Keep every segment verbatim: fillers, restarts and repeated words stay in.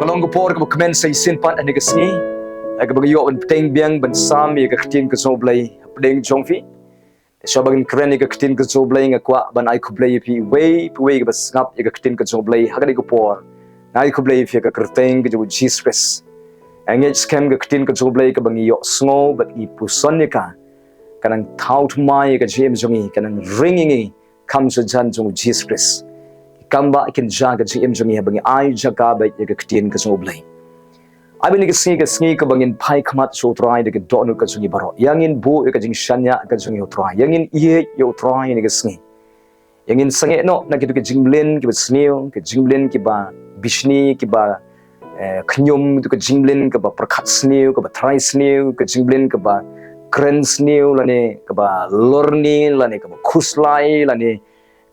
Ka long ka por kaba kmen sa shisien pat ha kane ka sngi, ha kaba ngi ïoh ban bteng biang ban sam ïa ka ktien ka jong U Blei hapdeng jong phi. Shuwa ba ngin kren ïa ka ktien ka jong U Blei, nga kwah ban ai khublei ïa phi uwei pa uwei kaba sngap ïa ka ktien ka jong U Blei ha kane ka por. Nga ai khublei ïa phi ha ka kyrteng ka jong U Jisu Khrist. Nga ngeit skhem ka ktien ka jong U Blei kaba ngi ïohsngew bad ngi puson ïa ka, ka nang thaw thymmai ïa ka jingim jong ngi, ka nang ring ïa ngi kham sha jan jong U Jisu Khrist. Ki kambah kin jia ha ka jingim jong ngi haba ngi ai jaka beit ïa ka ktien ka jong U Blei. Ai ba ha kane ka sngi, ka sngi kaba ngin phai khmat sha U Trai da ka dohnud ka jong ngi baroh. Ïa ngin buh ïa ka jingshaniah ka jong ngi ha U Trai. Ïa ngin ïeit ïa U Trai ha kane ka sngi. Ïa ngin sangeh noh na kito ki jingmlien kiba sniew, ki jingmlien kiba bishni, kiba eh, khñium, kito ki jingmlien kaba pyrkhat sniew, kaba trai sniew, ki jingmlien kaba kren sniew, lane kaba lorni, lane kaba khuslai, lane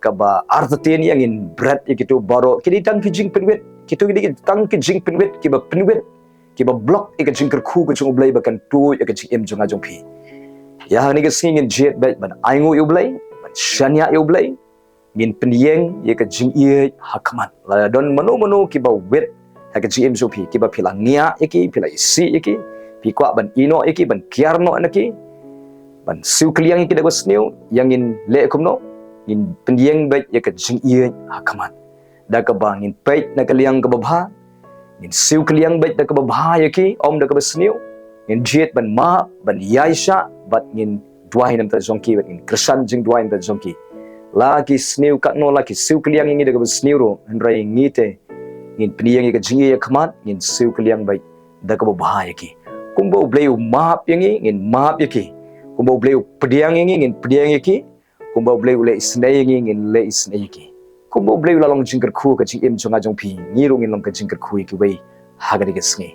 kaba artatien. Ïa ngin bret ïa kito baroh. Ki dei tang ki jingpynwit, kito ki dei tang ki jingpynwit kiba pynwit, kiba block ïa ka jingkyrkhu ka jong U Blei ba kan tuid ïa ka jingim jong nga jong phi. Ïa ha kane ka sngi ngin jied beit ban ainguh ïa U Blei, ban shaniah ïa U Blei, ngin pynïeng ïa ka jingïeit ha khmat. Lada don mano mano kiba wit ha ka jingim jong phi, kiba phi la ngiah ïa ki, phi la isih ïa ki, phi kwah ban ïehnoh ïa ki, ban kiar noh na ki, ban siew kylliang ïa ki da kaba sniew, ïa ngin leh kumno? Ngin pynïeng beit ïa ka jingïeit ha khmat da kaba ngin peit na ka liang kaba bha, ngin siew kylliang beit da kaba bha ïa ki, ym da kaba sniew. Ngin jied ban map, ban ïaishah, bad ngin duwai na ka bynta jong ki, bad ngin kyrshan jingduwai na ka bynta jong ki. La ki sniew katno, la ki siew kylliang ïa ngi da kaba sniew ruh, hynrei ngi te ngin pynïeng ïa ka jingïeit ha khmat, ngin siew kylliang beit da kaba bha ïa ki. Kumba U Blei u map ïa ngi, ngin map ïa ki. Kumba U Blei u pdiang ïa ngi, ngin pdiang ïa ki. Kumba U Blei u leh isynei ïa ngi, ngin leh isynei ïa ki. Kumba U Blei u la long jingkyrkhu ha ka jingim jong nga jong phi, ngi ruh ngin long ka jingkyrkhu ïa kiwei ha kane ka sngi.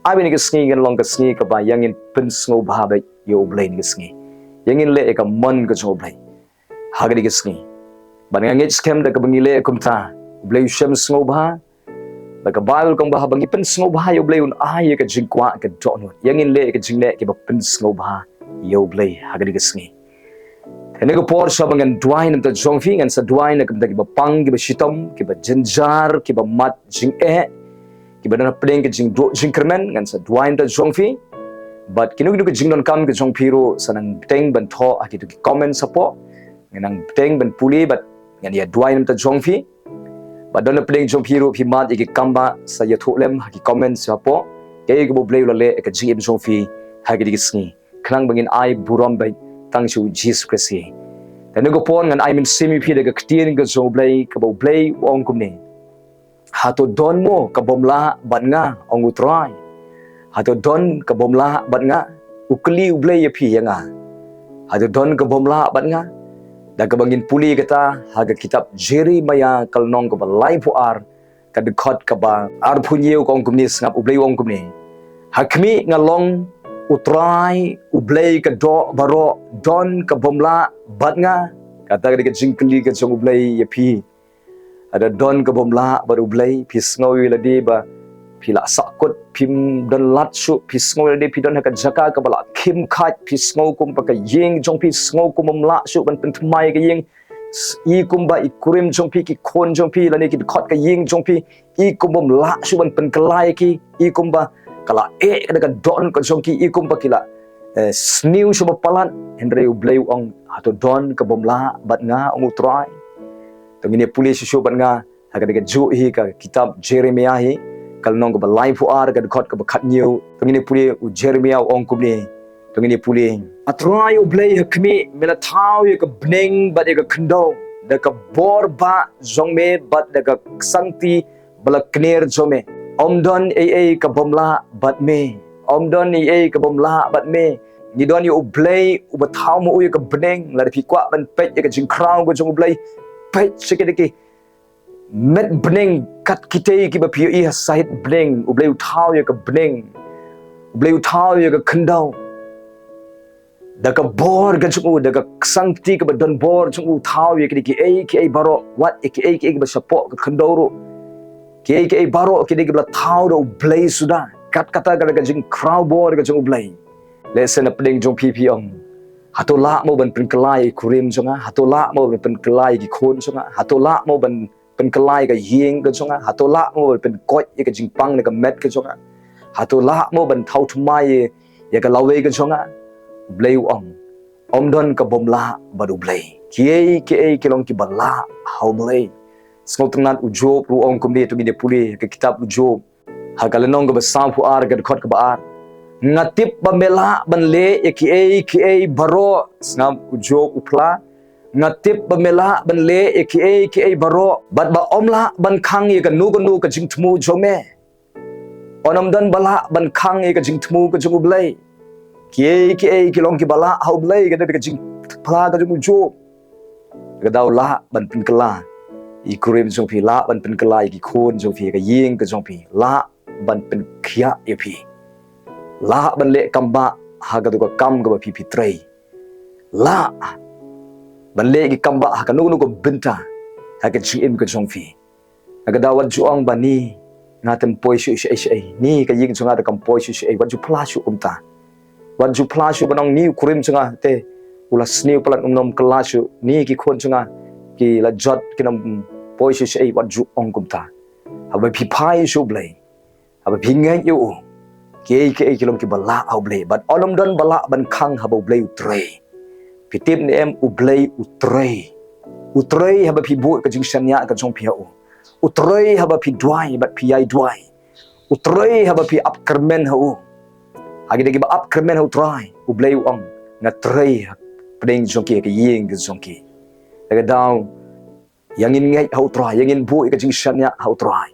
Ai ba ha kane ka sngi kan long ka sngi kaba ïa ngin pynsngewbha beit ïa U Blei ha kane ka sngi. Ïa ngin leh ïa ka mon ka jong U Blei ha kane ka sngi. Bad nga ngeit skhem da kaba ngi leh kumta, U Blei u shem sngewbha. Bad ka Baibl ka ong ba haba ngi pynsngewbha ïa U Blei, un ai ïa ka jingkwah ka dohnud. Ïa ngin leh ïa ka jingleh kiba pynsngewbha ïa U Blei ha kane ka sngi. Ha kane ka por, shuwa ba ngan duwai na ka bynta jong phi, ngan sa duwai na ka bynta kiba pang, kiba shitom, kiba jynjar, kiba mad jingeh, kiba don hapdeng ka jingduh jingkyrmen. Ngan sa duwai na ka bynta jong phi. Bad kino kino ki jingdonkam ka jong phi ruh, sa nang bteng ban thoh ha kito ki comment hapoh. Ngan nang bteng ban pule bad ngan ïa duwai na ka bynta jong phi. Bad don hapdeng jong phi ruh phi mad ïa ki kambah, sa ïathuh lem ha ki comment hapoh. Kaei kaba U Blei u la leh ha ka jingim jong phi ha kane ka sngi, khnang ba ngin ai burom beit tang sha U Jisu Khrist hi. Ha kane ka por ngan ai mynsiem ïa phi da ka ktien ka jong U Blei, kaba U Blei u ong kumne: Hato don mo ka bym lah bad nga, ong U Trai? Hato don ka bym lah bad nga? U kylli U Blei ïa phi ïa nga. Hato don ka bym lah bad nga? Da kaba ngin pule kata ha ka kitab Jeremaïah, ka lynnong kaba laiphew ar, ka dkhot kaba arphew hynñiew, ka ong kumne, sngap, U Blei u ong kumne: Ha khmih, nga long U Trai, U Blei ka doh baroh, don ka bym lah bad nga? Kata ka dei ka jingkylli ka jong U Blei ïa phi. Hato don ka bym lah bad U Blei? Phi sngew ïa lade ba phi la sahkut, phim don lad shuh, phi sngew ïa lade phi don ha ka jaka kaba la khim khait, phi sngew kumba ka ïing jong phi, sngew kumba ym lah shuh ban pynthymmai ka ïing, s-, i kumba i kurim jong phi, ki khun jong phi, lane ki dkhot ka ïing jong phi, i kumba ym lah shuh ban pynkylla ïa ki, i kumba ka la eh ka da ka dohnud ka jong ki, i kumba ki la, eh, sniew shuh ba palat. Hynrei U Blei u ong: Hato don ka bym lah bad nga, ong U Trai? To ngin ïa pule shuh shuh bad nga ha kane kajuh hi ka kitab Jeremaïah hi, ka lynnong kaba laiphew ar, ka dkhot kaba khathynñiew. To ngin ïa pule, u Jeremaïah u ong kumne. To ngin ïa pule: A Trai U Blei, ha khmih, me la thaw ïa ka bneng bad ïa ka khyndew da ka bor bah jong me bad da ka ksangti ba la kner jong me. Ym don ei ei ka bym lah bad me. Ym don ei ei ka bym lah bad me. Ngi don ïa U Blei uba thaw ma u ïa ka bneng. Lada phi kwah ban peit ïa ka jingkhraw ka jong U Blei, peit sha kita ki met bneng, kat kitei kiba phi ïohi ha sait bneng, U Blei u thaw ïa ka bneng. U Blei u thaw ïa ka khyndew da ka bor ka jong u, da ka ksangti kaba don bor jong u, u thaw ïa kine kiei kiei baroh, wat ïa kiei kiei kiba shapoh ka khyndew ruh. Kiei kiei baroh kine kiba la thaw da U Blei suda. Kat kata ka dei ka jingkhraw bor ka jong U Blei. Lehse na pdeng jong phi phi ong: Hato lah mo ban pynkylla ïa i kurim jong nga? Hato lah mo ban pynkylla ïa ki khun jong nga? Hato lah mo ban pynkylla ïa ka ïing ka jong nga? Hato lah mo ban pynkoit ïa ka jingpang na ka met ka jong nga? Hato lah mo ban thaw thymmai ïa ka lawei ka jong nga? U Blei u ong, ym don kaba ym lah bad U Blei. Kiei kiei ki long kiba lah ha U Blei. Sngewtynnat, u Job ruh u ong kumne, to ngin ïa pule ha ka kitab u Job, ha ka lynnong kaba sawphew ar, ka dkhot kaba ar. Nga tip ba me lah ban leh ïa kiei kiei baroh. Sngap, u Job u phla. Nga tip ba me lah ban leh ïa kiei kiei baroh, bad ba ym lah ban khang ïa kano kano ka jingthmu jong me. Ym don ba lah ban khang ïa ka jingthmu ka jong U Blei. Kiei kiei ki long kiba lah ha U Blei, ka dei ka jingphla ka jong u Job. Ka daw lah ban pynkylla ïa ki kurim jong phi, lah ban pynkylla ïa ki khun jong phi, ka ïing ka jong phi, lah ban pynkhiah ïa phi. Lah ban leh kam bah ha kato ka kam kaba phi phi trei. Lah ban leh ki kam bah ha kano kano ka bynta ha ka jingim ka jong phi. Ka daw wat ju ong ba ni nga te ym poi shuh shaei shaei, ni ka ïing jong nga te kam poi shuh shaei, wat ju phla shuh kumta. Wat ju phla shuh ban ong ni u kurim jong nga te u la sniew palat, um nym kylla shuh, ni ki khun jong nga ki la jot, kin ym poi shuh shaei, wat ju ong kumta. Haba phi phai sha U Blei, haba phi ngeit ïa u, kiei kiei ki long kiba lah ha U Blei, bad ym don ba lah ban khang haba U Blei u trei. Phi tip ne em, U Blei u trei. U trei haba phi buh ka jingshaniah ka jong phi ha u. U trei haba phi duwai bad phi ïai duwai. U trei haba phi ap kyrmen ha u. Ha kine kiba ap kyrmen ha U Trai, U Blei u ong, nga trei hapdeng jong ki, ha ka ïing ka jong ki. Ka daw ïa ngin ngeit ha U Trai, ïa ngin buh ïa ka jingshaniah ha U Trai.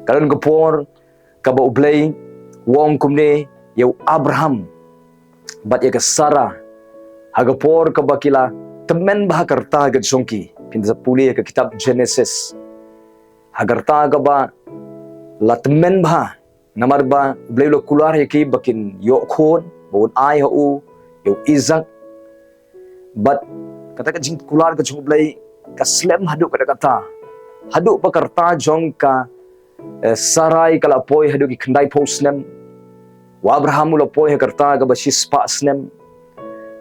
Ka don ka por kaba U Blei u ong kumne ïa u Abraham bad ïa ka Sara, ha ka por kaba ki la tymmen bha ha ka rta ka jong ki. Phin sa pule ha ka kitab Genesis. Ha ka rta kaba la tymmen bha, namar ba U Blei u la kular ïa ki ba kin ïoh khun, ba un ai ha u ïa u Isaak. Bad kata ka jingkular ka jong U Blei ka slem haduh katta katta. Haduh ba ka rta jong ka, eh, Sarai ka la poi haduh ki khyndaiphew snem. U Abraham u la poi ha ka rta kaba shispah snem.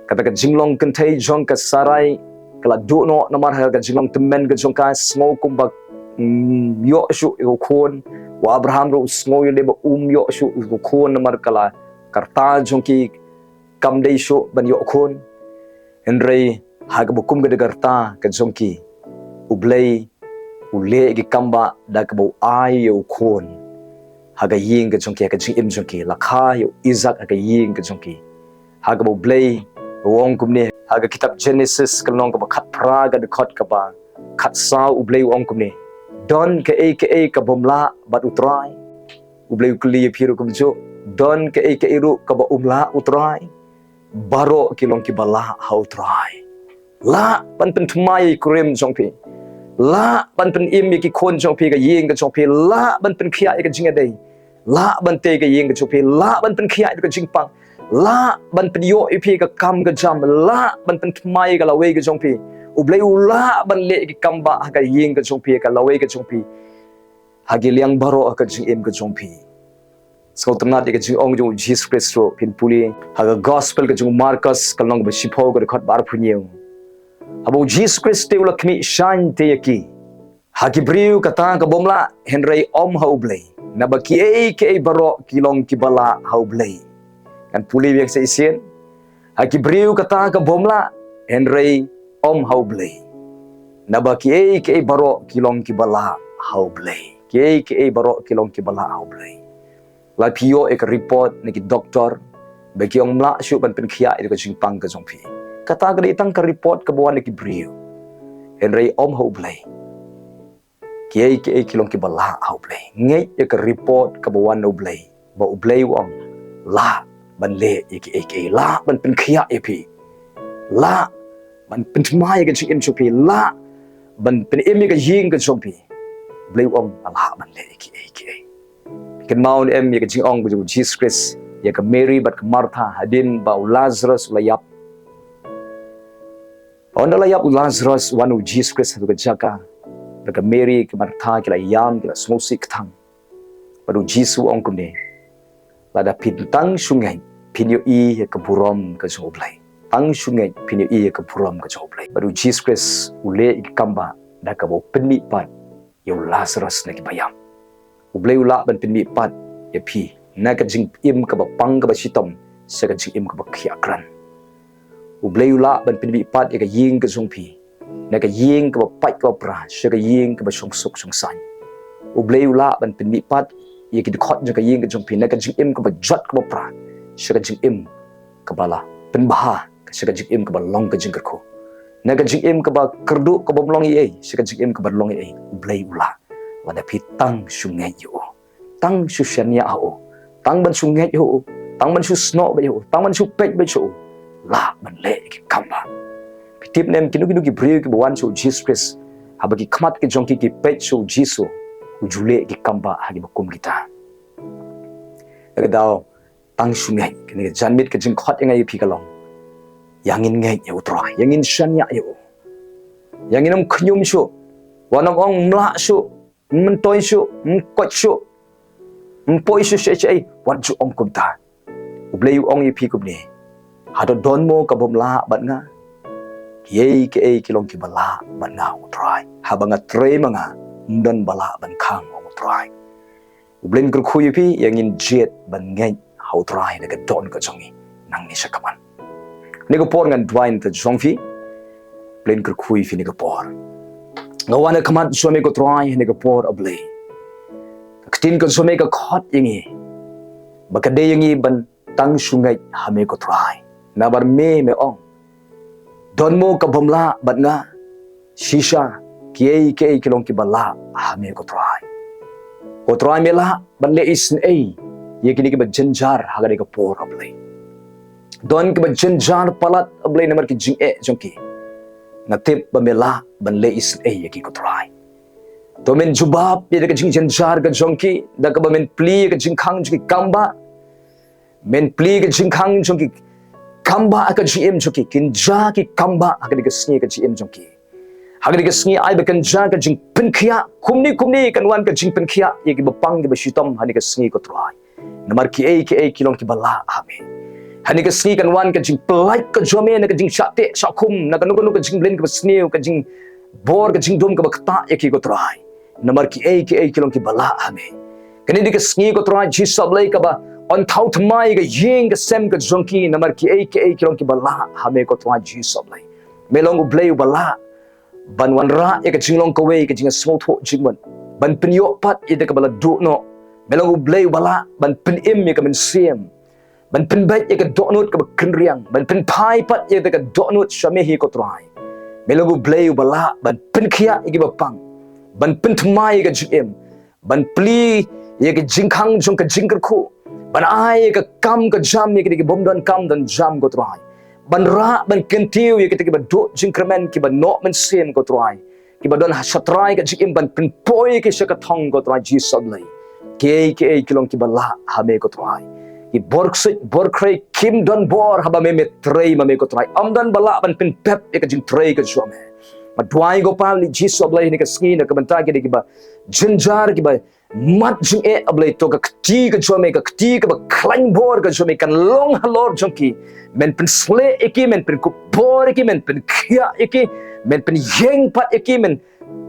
Kata ka jinglong kynthei jong ka Sarai ka la duh noh namar ha ka jinglong tymmen ka jong ka, sngew kumba, mm, ïoh shuh ïa u khun. U Abraham ruh u sngew ïa u ba um ïoh shuh ïa u khun namar ka la, ka rta jong ki kam dei shuh ban ïoh khun. Hynrei ha kaba kum ka dei ka rta ka jong ki, U Blei u leh ïa ki kam bah da kaba u ai ïa u khun ha ka ïing ka jong ki, ha ka jingim jong ki, la kha ïa u Isaak ha ka ïing ka jong ki. Ha kaba U Blei u ong kumne ha ka kitab Genesis ka lynnong kaba khatphra ka dkhot kaba khatsaw, U Blei u ong kumne, don kaei kaei ka bym lah bad U Trai? U Blei u kylli ïa phi ruh kumjuh, don kaei kaei ruh kaba um lah U Trai? Baroh ki long kiba lah ha U Trai. Lah ban pynthymmai ïa ki kurim jong phi. Lah ban pynim ïa ki khun jong phi, ka ïing ka jong phi. Lah ban pynkhiah ïa ka jingïadei. Lah ban tei ka ïing ka jong phi. Lah ban pynkhiah ïa ka jingpang. Lah ban pynïoh ïa phi ka kam ka jam. Lah ban pynthymmai ïa ka lawei ka jong phi. U Blei u lah ban leh ïa ki kam bah ha ka ïing ka jong phi, ha ka lawei ka jong phi, ha ki liang baroh ha ka jingim ka jong phi. Sngewtynnat ïa ka jingong jong u Jisu Khrist ruh, phin pule ha ka gospel ka jong u Markos ka lynnong kaba shiphew ka dkhot ba arphew hynñiew. Haba u Jisu Khrist te u la khmih shaiñ te ïa ki, ha ki briew kata ka bym lah, hynrei ym ha U Blei. Naba kiei kiei baroh ki long kiba lah ha U Blei. Ngan pule biang sa shisien. Ha ki briew kata ka bym lah, hynrei ym ha U Blei. Naba kiei kiei baroh ki long kiba lah ha U Blei. Kiei kiei baroh ki long kiba lah ha U Blei. La phi ïoh ïa ka report na ki doktor ba ki ong ym lah shuh ban pynkhiah ïa ka jingpang ka jong phi. Kata ka dei tang ka report kaba wan na ki briew. Hynrei ym ha U Blei. Kiei kiei ki long kiba lah ha U Blei. Ngeit ïa ka report kaba wan na U Blei, ba U Blei u ong lah ban leh ïa kiei kiei, lah ban pynkhiah ïa phi, lah ban pynthymmai ïa ka jingim jong phi, lah ban pynim ïa ka ïing ka jong phi. U Blei u ong nga lah ban leh ïa kiei kiei. Kynmaw ne em ïa ka jingong ka jong u Jisu Khrist ïa ka Mary bad ka Martha hadien ba u Lazarus u la ïap? Ynda la ïap u Lazarus, wan u Jisu Khrist ha ka jaka, bad ka Mary ka Martha ki la ïam, ki la sngewsih kthang. Bad u Jisu u ong kumne, lada phin tang shu ngeit phin ïohi ïa ka burom ka jong U Blei. Tang shu ngeit phin ïohi ïa ka burom ka jong U Blei. Bad u Jisu Khrist u leh ïa ki kam bah da kaba u pynmih pat ïa u Lasarus na kiba ïap. U Blei u lah ban pynmihpat ïa phi na ka jingim kaba pang kaba shitom sha ka jingim kaba khiah krat. U Blei u lah ban pynmihpat ïa ka ïing ka jong phi na ka ïing kaba pait kaba pra sha ka ïing kaba shongsuk shongsaiñ. U Blei u lah ban pynmihpat ïa ki dkhot jong ka ïing ka jong phi na ka jingim kaba jot kaba pra sha ka jingim kaba la pynbha, sha ka jingim kaba long ka jingkyrkhu. Na ka jingim kaba kyrduh kaba ym long ei ei sha ka jingim kaba long ei ei. U Blei u lah, lada phi tang shu ngeit ïa u, tang shu shaniah ha u, tang ban shu ngeit ha u, tang ban shu snoh beit ha u, tang ban shu peit beit ha u, lah ban leh ïa ki kambah. Phi tip ne em, kino kino ki briew kiba wan sha u Jisu Khrist, haba ki khmat ki jong ki ki peit sha u Jisu, u ju leh ïa ki kambah ha kiba kum kita. Ka daw, tang shu ngeit. Kane ka janmiet ka jingkhot ïa nga ïa phi ka long, ïa ngin ngeit ïa u Trai, ïa ngin shaniah ïa u, ïa ngin ym khñium shuh, wat nym ong ym lah shuh, ym myntoi shuh, ym koit shuh, ym poi shuh shaei shaei, wat ju ong kumta. U Blei u ong ïa phi kumne: Hato don mo kaba ym lah bad nga? Kiei kiei ki long kiba lah bad nga, u Trai. Haba nga trei ma nga, ym don ba lah ban khang, ong u Trai. U Blei un kyrkhu ïa phi, ïa ngin jied ban ngeit ha u Trai na ka dohnud ka jong ngi nangne sha khmat. Kane ka por ngan duwai na ka bynta jong phi. U Blei un kyrkhu ïa phi kane ka por. Nga wan ha khmat jong me ko Trai ha kane ka por, A Blei. Ka ktien ka jong me ka khot ïa ngi ba ka dei ïa ngi ban tang shu ngeit ha me ko Trai. Namar me, me ong, don mo kaba ym lah bad nga? Shisha, kiei kiei ki long kiba lah ha me ko Trai. Ko Trai, me lah ban leh isynei ïa kine kiba jynjar ha kane ka por, A Blei. Don kiba jynjar palat, A Blei, namar ki jingeh jong ki. Nga tip ba me lah ban leh isynei ïa ki ko Trai. To men jubab ïa ka jingjynjar ka jong ki da kaba men plie ïa ka jingkhang jong ki kambah. Men plie ïa ka jingkhang jong ki kambah ha ka jingim jong ki. Kin jia ki kambah ha kane ka sngi ha ka jingim jong ki. Ha kane ka sngi ai ba kan jia ka jingpynkhiah. Kumne kumne kan wan ka jingpynkhiah ïa kiba pang kiba shitom ha kane ka sngi ko Trai. Namar kiei kiei ki long kiba lah ha me. Ha kane ka sngi kan wan ka jingpyllait ka jong me na ka jingshah teh shah khum, na kano kano ka jingmlien kaba sniew, ka jingbor ka jingdum kaba ktah ïa ki ko Trai. Namar kiei kiei ki long kiba lah ha me. Kane dei ka sngi ko Trai Jisu A Blei kaba yn thaw thymmai ka ïing ka sem ka jong ki, namar kiei kiei ki long kiba lah ha me ko Trai Jisu A Blei. Me long U Blei uba lah ban wanrah ïa ka jinglong kawei ka jingïasngewthuh jingmut, ban pynïoh pat ïa da kaba la duh noh. Me long U Blei uba lah ban pynim ïa ka mynsiem, ban pynbeit ïa ka dohnud kaba kynriang, ban pynphai pat ïa da ka dohnud sha me hi ko Trai. Me long U Blei uba lah ban pynkhiah ïa kiba pang, ban pynthymmai ïa ka jingim, ban plie ïa ka jingkhang jong ka jingkyrkhu, ban ai ïa ka kam ka jam ïa kita ki bym don kam don jam ko Trai, ban rah ban kyntiew ïa kita kiba duh jingkyrmen, kiba noh mynsiem ko Trai, kiba don ha shatrai ka jingim, ban pynpoi ïa ki sha ka thong ko Trai Jisu A Blei. Kiei kiei ki long kiba lah ha me ko Trai. Ki bor ksuid bor khrei kim don bor haba me, me trei ma me ko Trai. Ym don ba lah ban pynpep ïa ka jingtrei ka jong me. Nga duwai ko Pa, lei Jisu A Blei, ha kane ka sngi na ka bynta kita kiba jynjar, kiba mad jingeh A Blei, to ka kti ka jong me, ka kti kaba khlaiñ bor ka jong me kan long halor jong ki. Men pynsleh ïa ki, men pynkup bor ïa ki, men pynkhiah ïa ki, men pynïeng pat ïa ki, men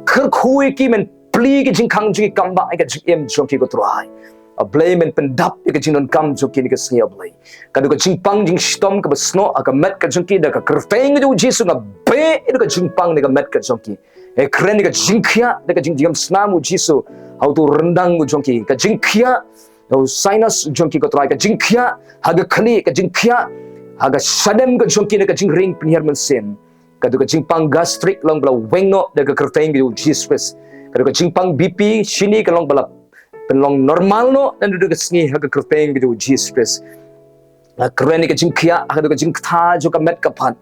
kyrkhu ïa ki, men plie ïa ki jingkhang jong ki kambah ha ka jingim jong ki ko Trai. A Blei, men pyndap ïa ka jingdonkam jong ki ha kane ka sngi A Blei. Ka dei ka jingpang jingshitom kaba snoh ha ka met ka jong ki, da ka kyrteng ka jong U Jisu nga beh ïa ka jingpang na ka met ka jong ki. Nga kren ïa ka jingkhiah da ka jingjam snam U Jisu ha uto u ryndang u jong ki. Ka jingkhiah da u sinus u jong ki ko Trai, ka jingkhiah ha ka khlieh, ka jingkhiah ha ka shadem ka jong ki, da ka jingring pynhiar mynsiem. Ka dei ka jingpang gastric long ba la weng noh da ka kyrteng ka jong U Jisu Khrist. Ka dei ka jingpang B P, shini ka long ba la pynlong normal noh naduh ka sngi ha ka kyrteng ka jong U Jisu Khrist. Nga kren ïa ka jingkhiah ha ka dei ka jingktha jong ka met ka phad.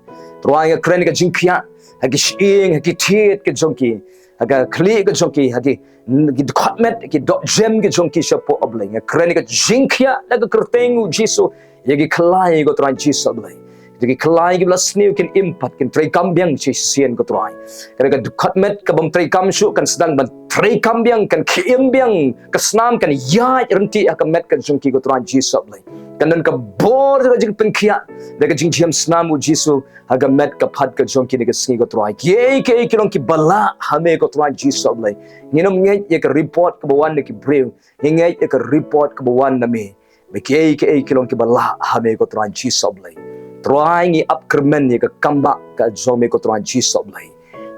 Trai, nga kren ïa ka jingkhiah ha ki shyieng, ha ki thied ka jong ki, ha ka khlieh ka jong ki, ha ki, ki dkhot met, ki dohjem ka jong ki shapoh A Blei. Nga kren ïa ka jingkhiah da ka kyrteng U Jisu ïa ki khlai ko Trai Jisu A Blei. Ïa ki khlai kiba la sniew kin im pat, kin treikam biang shisien ko Trai. Ka dei ka dkhot met kabym treikam shuh kan sdang ban treikam biang, kan khie im biang, ka snam kan ïaid ryntih ha ka met ka jong ki ko Trai Jisu A Blei. Kan don ka bor ka jingpynkhiah da ka jingjam snam u Jisu ha ka met ka phad ka jong ki ha kane ka sngi ko Trai. Kiei kiei ki long kiba lah ha me ko Trai Jisu Blei. Ngim ngeit ïa ka report kaba wan na ki briew. Ngi ngeit ïa ka report kaba wan na me. Ba kiei kiei ki long kiba lah ha me ko Trai Jisu Blei. Trai ngi ap kyrmen ïa ka kambah ka jong me ko Trai Jisu Blei.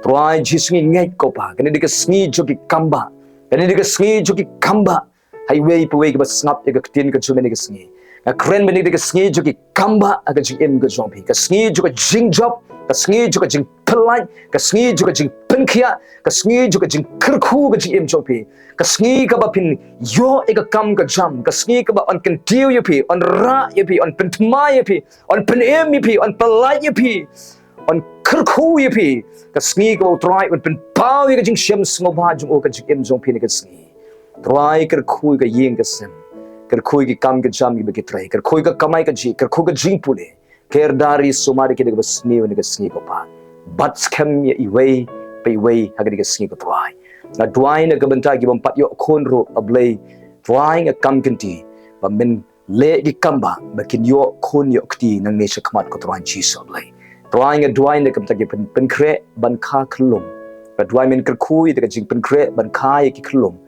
Trai Jisu ngi ngeit ko Pa. Kane dei ka sngi jong ki kambah. Kane dei ka sngi jong ki kambah. Ha iwei pa iwei kiba sngap ïa ka ktien ka jong me ha kane ka sngi. Nga kren mynta ka sngi jong ki kambah ha ka jingim ka jong phi. Ka sngi jong ka jingjop, ka sngi jong ka jingpyllait, ka sngi jong ka jingpynkhiah, ka sngi jong ka jingkyrkhu ka jingim jong phi. Ka sngi kaba phin ïoh ïa ka kam ka jam, ka sngi kaba yn kyntiew ïa phi, yn rah ïa phi, yn pynthame ïa phi, yn pynim ïa phi, yn pyllait ïa phi, yn kyrkhu ïa phi. Ka sngi kaba u Trai yn pynpaw ïa ka jingshem sngewbha jong u ha ka jingim jong phi ha kane ka sngi. Trai kyrkhu ïa ka ïing ka sem. Kyrkhu ïa ki kam ki jam kiba ki trei. Kyrkhu ïa ka kamai kajih. Kyrkhu ïa ka jingpule. Kyrkhu ïa ki sumar ki da kaba sniew ha kane ka sngi ko Pa. Bat skhem ïa iwei pa iwei ha kane ka sngi ko Trai. Nga duwai na ka bynta ki bym pat ïoh khun ruh A Blei. Trai nga kam kynti ba men leh ki kambah ba kin ïoh khun ïoh kti nangne shakhmat ko Trai Jisu A Blei. Trai nga duwai na ka bynta ki pyn- pynkhreh ban kha khyllung. Nga duwai men kyrkhu ïa ka jingpynkhreh ban kha ïa ki khyllung.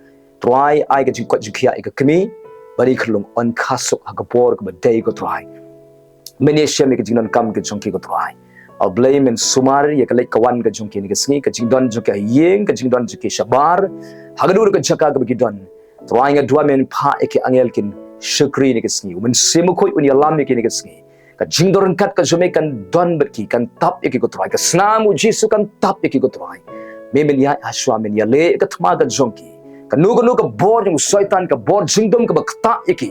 Trai ai ka jingkoit jingkhiah ïa ka kmie bad ïa ki khyllung yn kha suk ha ka por kaba dei ko Trai. Men ïashem ïa ka jingdonkam ka jong ki ko Trai. A Blei men sumar ïa ka leit ka wan ka jong ki ha kane ka sngi, ka jingdon jong ki ha ïing, ka jingdon jong ki shabar. Ha kajuh ka jaka kaba ki don. Trai nga duwai men phah ïa ki angel kin shakri ha kane ka sngi. U Mynsiem Bakhuid un ïalam ïa ki ha kane ka sngi. Ka jingdon ryngkat ka jong me kan don bad ki, kan tap ïa ki ko Trai. Ka snam u Jisu kan tap ïa ki ko Trai. Me men ïaid hashwa men ïaleh ïa ka thma ka jong ki. Kano kano ka bor jong u Soitan, ka bor jingdum kaba ktah ïa ki.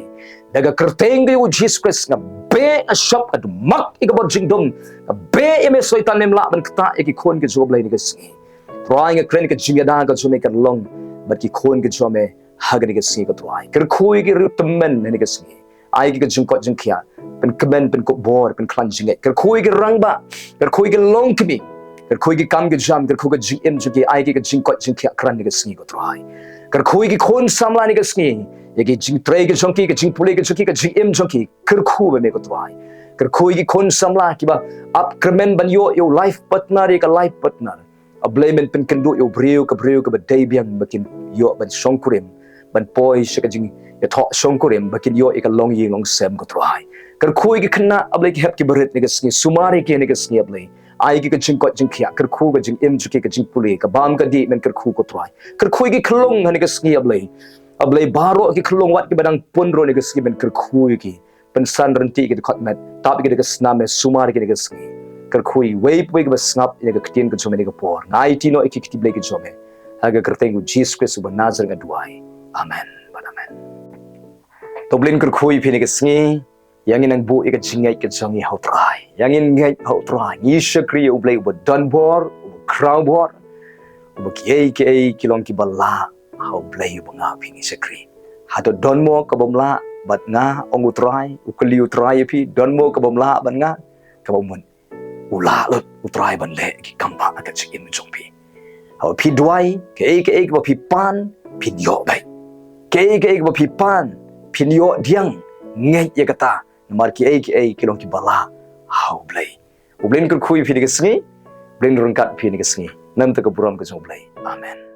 Da ka kyrteng ka jong u Jisu Khrist nga beh, nga shop, nga dum mak ïa ka bor jingdum. Nga beh ïa me Soitan, mem lah ban ktah ïa ki khun ka jong U Blei ha kane ka sngi. Trai nga kren ka jingïada ka jong me kan long bad ki khun ka jong me ha kane ka sngi ko Trai. Kyrkhu ïa ki riewtymmen ha kane ka sngi. Ai ki ka jingkoit jingkhiah. Pynkmen, pynkup bor, pynkhlaiñ jingngeit. Kyrkhu ïa ki rangbah. Kyrkhu ïa ki longkmie. Kyrkhu ïa ki kam ki jam, kyrkhu ka jingim jong ki, ai ki ka jingkoit jingkhiah kren ha kane ka sngi ko Trai. Kyrkhu ïa ki khun samla ha kane ka sngi. Ïa ki jingtrei ka jong ki, ka jingpule ka jong ki, ka jingim jong ki. Kyrkhu ba me ko Trai. Kyrkhu ïa ki khun samla kiba ap kyrmen ban ïoh ïa u life partner, ïa ka life partner. A Blei men pynkynduh ïa u briew ka briew kaba dei biang ba kin ïoh ban shongkurim, ban poi sha ka jingïathoh shongkurim, ba kin ïoh ïa ka longïing longsem ko Trai. Kyrkhu ïa ki khynnah A Blei ki hep ki barit ha kane ka sngi, sumar ïa ki ha kane ka sngi A Blei. Ai ki ka jingkoit jingkhiah, kyrkhu ka jingim jong ki, ka jingpule, ka bam ka dih men kyrkhu ko Trai. Kyrkhu ïa ki khyllung ha kane ka sngi A Blei. A Blei baroh ki khyllung wat kiba dang pun ruh ha kane ka sngi men kyrkhu ïa ki. Pynsan ryntih ïa ki da ka khot met, tap ïa ki da ka snam me, sumar ïa ki ha kane ka sngi. Kyrkhu ïa iwei pa iwei kiba sngap ïa ka ktien ka jong me ha kane ka por. Nga aiti noh ïa ki ha ka kti Blei ka jong me. Ha ka kyrteng u Jisu Khrist uba Nasaret nga duwai. Amen. Bad amen. To U Blei un kyrkhu ïa phi ha kane ka sngi. Ïa ngin nang buh ïa ka jingngeit ka jong ngi ha u Trai. Ïa ngin ngeit ha u Trai. Ngi shakri ïa U Blei uba don bor, uba khraw bor, uba kiei kiei ki long kiba lah ha U Blei uba nga phi ngi shakri. Hato don mo ka bym lah bad nga, ong u Trai, u kylli u Trai ïa phi, don mo ka bym lah bad nga, kaba mut u lah lut u Trai ban leh ki kam ba ha ka jingim jong phi. Haba phi duwai, kaei kaei kaba phi pan, phin ïoh beit. Kaei kaei kaba phi pan, phin ïoh pdiang, ngeit ïa kata. Namar kiei kiei ki long kiba lah ha U Blei. U Blei un kyrkhu ïa phi ha kane ka sngi, U Blei un ryngkat phi ha kane ka sngi. Namar ka burom ka jong U Blei. Amen.